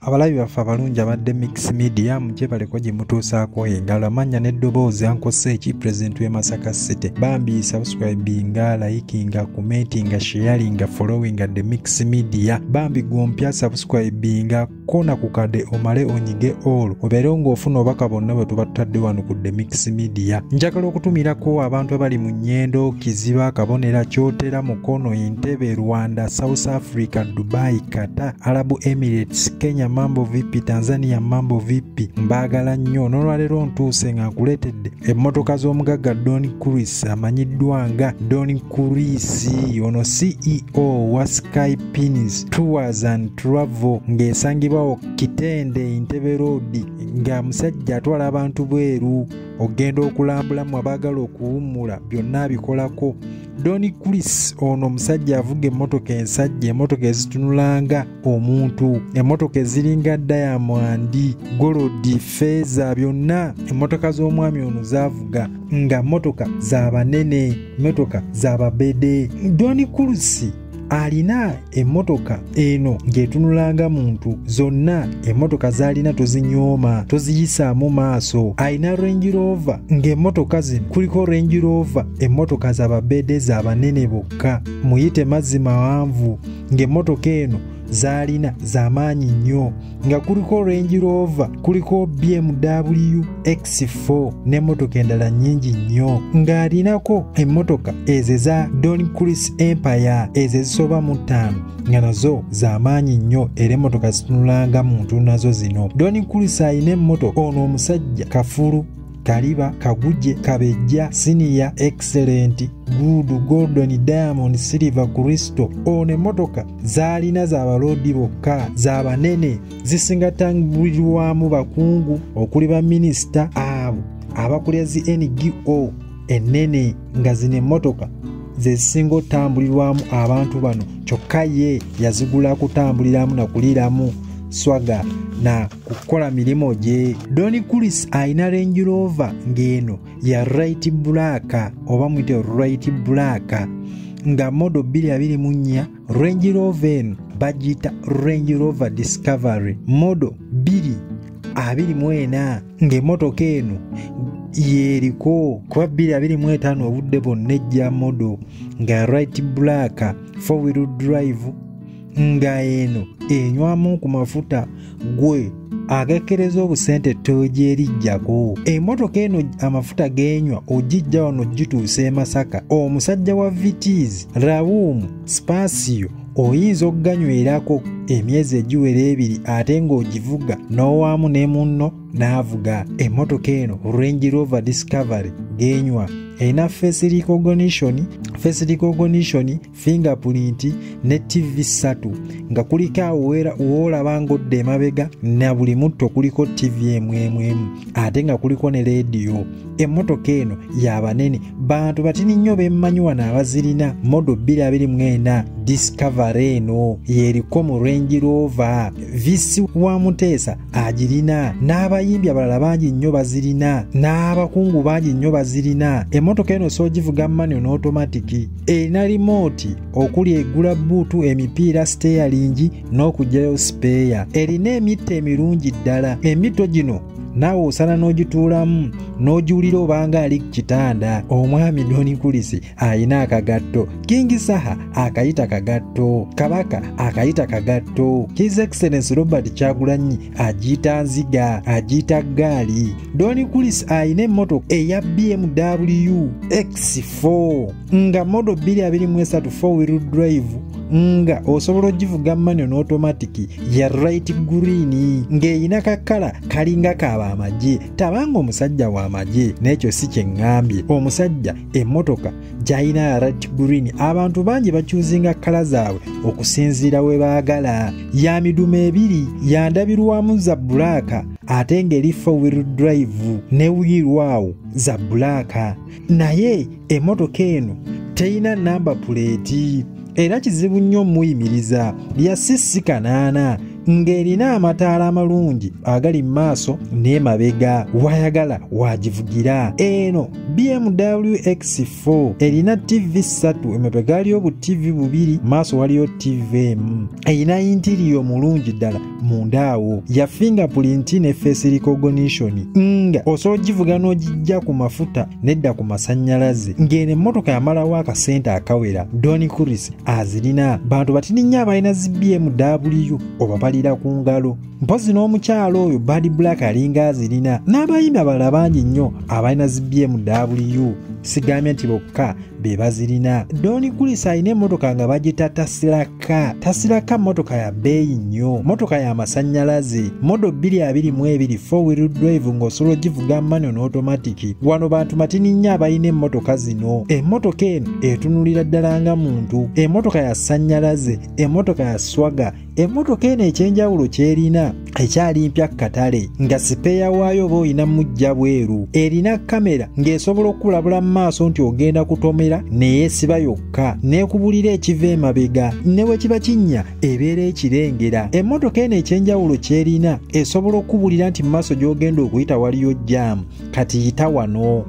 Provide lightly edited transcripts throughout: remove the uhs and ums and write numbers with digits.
Abalabi baffe abalungi abadde Mix Media, mujebaleko gye mutuusaako engalo, amannya n'eddoboozi ankose eki president w'e Masaka City. Bambi subscribinga, likinga, commentinga, sharinga, followinga the Mix Media. Bambi gwompya subscribinga, kona ku kade omale onyige all, obeere ng'ofuna obubaka bonna bwe tuba tutadde wano ku The Mix Media. Njagala okutumirako abantu abali mu Nyendo, Kiziba, Kabonera, Kyotera, Mukono, Entebbe, Rwanda, South Africa, Dubai, Qatar, Arab Emirates, Kenya, mambo vipi, Tanzania, mambo vipi. Mbaagala nnyo. N'olwaleero ntuuse nga nkuleetedde emmotoka z'omugagga Don Chris, amanyiddwa nga Don Chris. Ono CEO wa Sky Pins Tours and Travel ng'esangibwawo Kitende, Entebbe Road, nga musajja atwala abantu bweru ogenda okulambulamu, abaagala okuwummula, byonna abikolako. Don Chris ono omusajja avuga emmotoka ensajja, emmotoka ezitunulanga omuntu, emmotoka eziringa diamond, gold, feeza, byonna emmotoka z'omwami ono zaavuga, nga mmotoka z'abanene, mmotoka z'ababede. Don Chris alina emmotoka eno ng'etunulanga muntu. Zonna emmotoka z'alina tozinyooma, toziyisaamu maaso. Alina Range Rover, ng'emmotoka zino kuliko Range Rover, emmotoka z'ababede, z'abanene bokka, muyite mazzi mawanvu, ng'emmotoka eno z'alina z'amaanyi nnyo, nga kuliko Range Rover, kuliko BMW X4 n'emmotoka endala nnyingi nnyo, ng'alinako emmotoka ezo eza Don Chris Empire, ezo ezisoba mu 5, nga nazo z'amaanyi nnyo, era emmotoka zitunulanga muntu nazo zino. Don Chris alina emmotoka. Ono omusajja kafulu, kaliba, kaguje, kabejja, senior, excellent, good, golden, diamond, silver, crystal. Ono emmotoka z'alina z'abaloodi bokka, z'abanene, zisinga tambulirwamu bakungu okuli baminisita, abo abakulya zi NGO ennene, nga zino emmotoka ze zisinga otambulirwamu abantu bano. Kyokka ye yazigula kutambuliramu na kuliiramu swaga na kukola mirimu gye. Don Chris alina Range Rover ng'eno ya light black, oba muyite light black, nga model 2024. Range Rover eno bagiyita Range Rover Discovery model 2024, ng'emmotoka eno yeriko kuba 2025 obudde bwonna ejja. Model nga light black, four wheel drive, nga eno enywamu ku mafuta gwe agekkereza obusente togyerijjako. Emmotoka eno amafuta g'enywa ogijja wano gituusa e Masaka, omusajja wa Vitz, Raum, Spacio, oyinza okuganywerako emyezi egiwera 2, ate ng'ogivuga n'owaamu ne munno n'avuga. Emmotoka eno Range Rover Discovery g'enywa erina face recognition, fingerprint ne TV 3, nga kuliko awo woolaba ng'odda emabega na buli mutto kuliko TV emu emu emu, ate nga kuliko ne leediyo. Emmotoka eno y'abanene, bantu batini nnyo bemmanyi wano abazirina. Model 2024 Discovery eno yeriko mu Range Rover. Visi wa Muteesa agirina, n'abayimbi abalala bangi nnyo bazirina, n'abakungu bangi nnyo bazirina. Emmotoka eno soogivuga manual n'automatic, erina remote okuli egula boot, emipiira, steering n'okugyayo spare. Erina emitto emirungi ddala. Emitto gino naawe osana n'ogituulamu n'ogiwulira obanga ali ku kitanda. Omwami Don Chris ayina akagatto. King Saha akayita kagatto, Kabaka akayita kagatto, His Excellence Robert Kyagulanyi agiyita nziga, agiyita ggaali. Don Chris ayina emmotoka eya BMW X4, nga model 2023, four wheel drive, nga osobola ogivuga manual n'automatic, ya light green, ng'eyina kakala kalinga kaaba amagye. Tabanga omusajja w'amagye, n'ekyo si kye ŋŋambye. Omusajja emmotoka gy'alina ya light green. Abantu bangi bakyuzinga color zaabwe okusinziira we baagala. Ya midumu ebiri, yandabirwamu za black, ate ng'eri four wheel drive ne wheel awo za black, naye emmotoka eno teyina number plate, era kizibu nnyo muyimiriza. Lya cc 8, Ng'erina amataala amalungi agali mu maaso n'emabega, wayagala wagivugira. Eno BMW X4 erina TV 3, emabega waliyo bu TV 2, maaso waliyo TV emu. Erina interior mulungi ddala munda awo, ya fingerprint ne face recognition, nga osobola ogivuga n'ogijja ku mafuta nedda ku masannyalaze. Ng'eno emmotoka yamalawo akasente akawera. Don Chris azirina. Bantu batini nnyo abalina zi BMW obabalira ku ngalo. Mpozi n'omukyalo oyo Bad Black alinga azirina, n'abayimbi abalala bangi nnyo abalina zi BMW. Sigambye nti bokka be bazirina. Don Chris alina emmotoka nga bagita Tesla car. Tesla car mmotoka ya bbeeyi nnyo, mmotoka ya masannyalaze, model 2022 4-wheel drive, ng'osobola ogivuga manual n'automatic. Wano bantu matini nnyo abalina emmotoka zino. Emmotoka eno etunulira ddala nga muntu. Emmotoka ya sannyalaze, emmotoka ya swaga. Emmotoka eno ekyenjawulo kyerina ekyali mpya katale, nga sipeeya waayo oba oyina mujja bweru. Erina kamera ng'esobola okukulabula mu maaso nti ogenda kutomera, neyeesiba yokka, n'ekubulira ekiva emabega, ne bwe kiba kinnya ebeera ekirengera. Emmotoka eno ekyenjawulo kyerina esobola okukubulira nti mu maaso gy'ogenda okuyita waliyo jaamu, kati yita wano.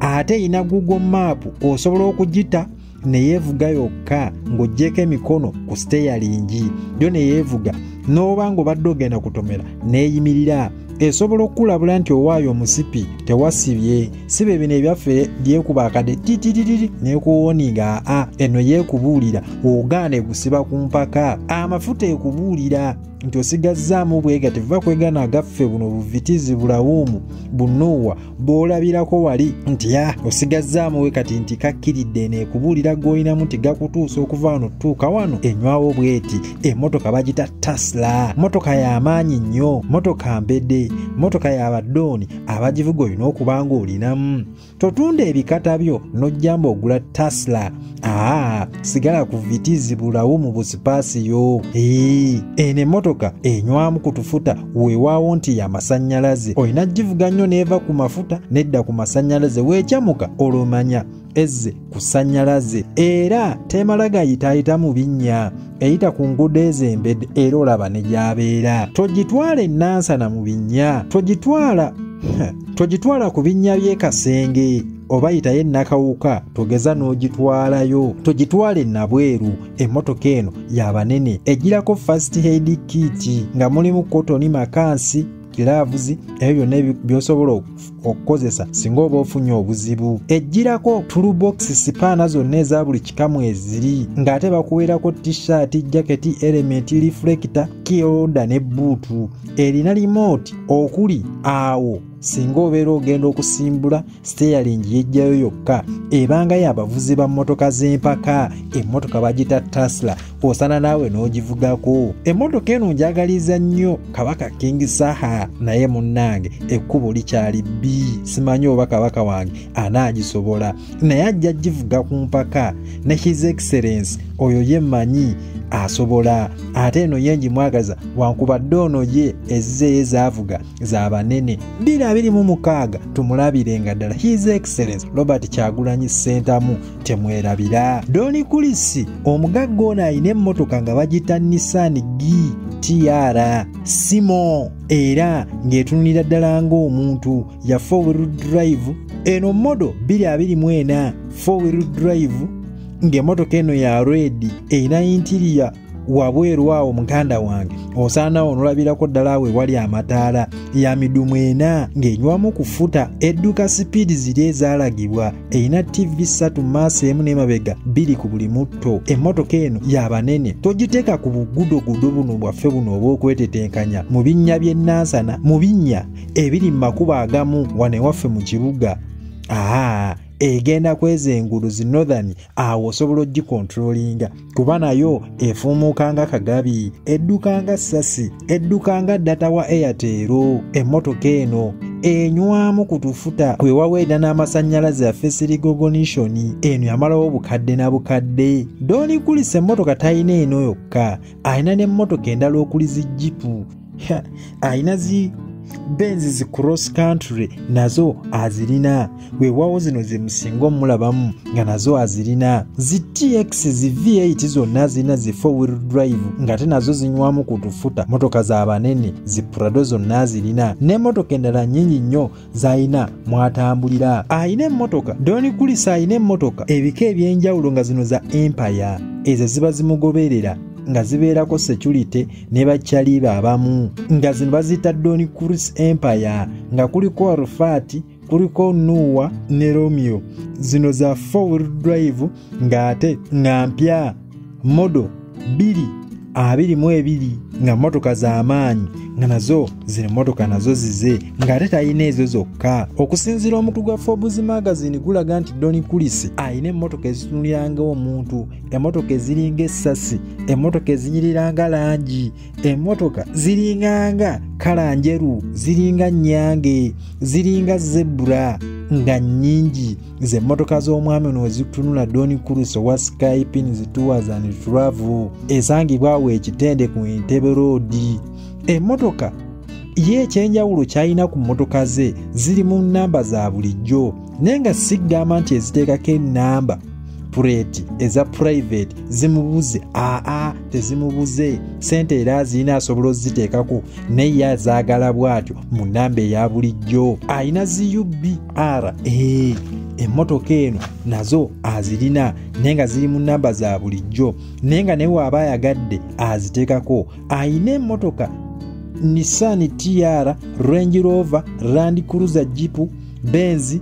Ate erina Google Map, osobola okugita neyeevuga yokka ng'oggyeko emikono ku siteyalingi, yo neyeevuga n'oba ng'obadde ogenda kutomera neeyimirira. Esobola okukulabula nti owaayo omusipi tewasibye, siba bino ebyaffe byekuba akadde titititi n'ekuwoninga. Aa, eno yeekubuulira ogaana egusiba ku mpaka. Amafuta ekubuulira nti osigazzaamu bwega, tevuva kwegana agaffe buno buvitizi bulawuumu bunuuwa bw'olabirako wali nti ya osigazzaamu we kati nti kakkiridde. Eno ekubuulira gw'olinamu nti gakutuusa okuva wano tutuuka wano, enywawo bweti. Emmotoka bagita Tesla, mmotoka y'amaanyi nnyo, mmotoka mbedde, mmotoka y'abadooni abagivuga olina okuba ng'olinamu. Totunda ebikata byo n'ojjamba ogula Tesla. Aa, sigala ku vitizi bulawumu busipaasiyo. Eno emmotoka enywamu ku tufuta, weewaawo nti ya masannyalaze. Olina givuga nnyo n'eva ku mafuta nedda ku masannyalaze, weekyamuka olwomanya ezze ku ssannyalaze. Era temala gayitaayita mu binnya, eyita ku nguudo ez'embedde era olaba ne gy'abeera. Togitwala ennansana mu binnya, togitwala ku binnya by'e Kasenge oba yitayo ennakawuka, togeza n'ogitwalayo. Togitwala ennabweru. Emmotoka eno y'abanene, egirako first aid kit nga mulimu kotoni, makansi, gloves, ebyo byonna by'osobola okukozesa singa oba ofunye obuzibu. Ejjirako toolbox, sipaana zonna eza buli kikamu eziri, ng'ate bakuweerako t-shirt, jacket, element, reflector, key holder ne bbuutu. Erina remote okuli awo singa obeera ogenda okusimbula, steering yejjayo yokka. Ebanga y'abavuzi ba mmotoka z'empaka. Emmotoka bagita Tesla, osana naawe n'ogivugako. Emmotoka eno njagaliza nnyo Kabaka King Saha, naye munnange ekkubo likyali bbi, simanyi oba kabaka wange anaagisobola, naye ajja givuga ku mpaka. Ne His Excellence oyo ye mmanyi asobola. Ate eno ye ngimwagaza, wankubadde ono ye ezizeeyo zaavuga z'abanene. 2026 tumulabirenga ddala His Excellence Robert Kyagulanyi Ssentamu, temwerabira. Don Chris omugagga ono alina emmotoka nga bagita Nissan GTR Simo, era ng'etunulira ddala ng'omuntu, ya 4-wheel drive. Eno model 2024 4-wheel drive, ng'emmotoka eno ya red, erina interior wabweru awo muganda wange osaanawo onolabirako ddala awo ewali amataala. Ya midumu ena, ng'enywamu kufuta, edduka sipiidi ziri ezaalagibwa. Erina TV 3 maaso emu n'emabega 2 ku buli mutto. Emmotoka eno y'abanene, togiteeka ku bugudogudo buno bwaffe buno obw'okwetetenkanya mu binnya by'ennansana, mu binnya ebiri mu makubo agamu wano ewaffe mu kibuga. Aa, egenda kweza enguudo zi Northern, awo osobola ogikontrolinga kuba nayo efuumuuka nga kagabi, edduka nga ssasi, edduka nga data wa Airtel. Emmotoka eno enywamu ku tufuta, weewaawo erina n'amasannyalaze ya face recognition. Eno yamalawo bukadde na bukadde. Don Chris emmotoka talina eno yokka, alina n'emmotoka endala okuli zi Jeep, alina zi Benz zi cross country nazo azirina. Weewaawo zino ze musinga omulabamu nga nazo azirina. Zi TX, zi V8 zonna zirina, zi 4 wheel drive ng'ate nazo zinywamu ku tufuta. Motoka z'abanene zi Prado zonna azirina, n'emmotoka endala nnyingi nnyo z'alina mwatambulira. Ayina emmotoka Don Chris, ayina emmotoka ebika ebyenjawulo nga zino za Empire, ezo ziba zimugoberera nga zibeerako security ne bakyaliba abamu, nga zino baziyita Don Chris Empire, nga kuliko Arufat, kuliko Noah ne Romeo. Zino za 4 wheel drive ng'ate nga mpya, model 2022, nga mmotoka z'amaanyi, nga nazo zino mmotoka nazo zize, ng'ate talina ezo zokka. Okusinziira omukutu gwa Forbes magazine gulaga nti Don Chris ayina emmotoka ezitunuliranga omuntu, emmotoka eziringa essasi, emmotoka ezinyiriranga langi, emmotoka ziringanga kala njeru, ziringa nnyange, ziringa zebra, nga nnyingi. Ze mmotoka z'omwami ono wezitunula Don Chris owa Skypins Tours and Travel, esangibwa awo Ekitende ku Entebbe Road. Emmotoka ye ekyenjawulo ky'alina ku mmotoka ze ziri mu nnamba za bulijjo, naye nga sigamba nti eziteekako ennamba pureti eza private zimubuze. Aa, tezimubuze, sente era azirina asobola oziteekako, naye ye azaagala bw'atyo mu nnamba eya bulijjo. Ayina zi UBR, emmotoka eno nazo azirina, naye nga ziri mu nnamba za bulijjo, naye nga naye waaba ayagadde aziteekako. Ayina emmotoka Nissan TR, Range Rover, Land Cruiser, Jeep, Benz,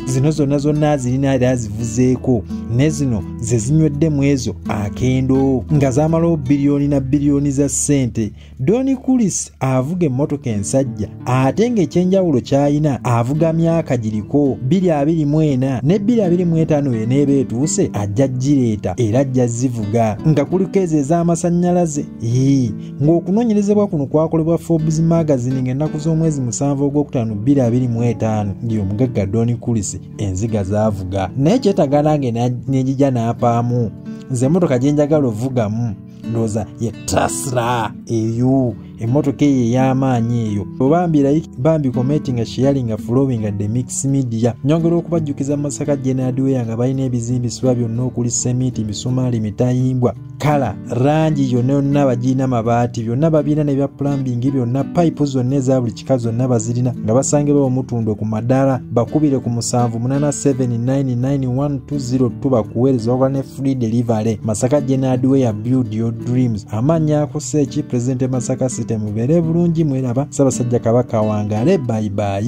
zino zonna zonna azirina era azivuzeeko, ne zino ze zinywedde mu ezo akendo, nga zaamalawo biliyoni na biliyoni za ssente. Don Chris avuga emmotoka ensajja, ate ng'ekyenjawulo ky'alina avuga myaka giriko 2024 ne 2025 eneeba etuuse ajja gireeta era ajja zivuga, nga kuliko ezo ez'amasannyalaze. Ng'okunoonyerezebwa kuno kwakolebwa Forbes magazine ng'ennaku z'omwezi 7 ogwokutaano 2025, ng'omugagga Don Chris enziga zaavuga. Naye kyetaaga nange nenjija n'apaamu. Nze emmotoka gye njagala ovugamu ndowooza ye Tesla eyo, emmotoka eyo ey'amaanyi eyo. Bambi like, bambi commenting, sharing, following the Mix Media. Nyongera okubajjukiza Masaka General Hardware nga balina ebizimbisibwa byonna okuli semiti, misumaali, mitayimbwa, kala, rangi yonna yonna bagirina, mabaati byonna babirina, n'ebya plumbing byonna, payipu zonna eza buli kika zonna bazirina, nga basangibwa Omutundwe ku madaala. Bakubire ku 787991202 bakuweereza, bakola ne free delivery. Masaka General Hardware, build your dreams. Amannya akose eki President Masaka City. Mubeere bulungi, mweraba. Ssaabasajja Kabaka wangaale. Bye bye.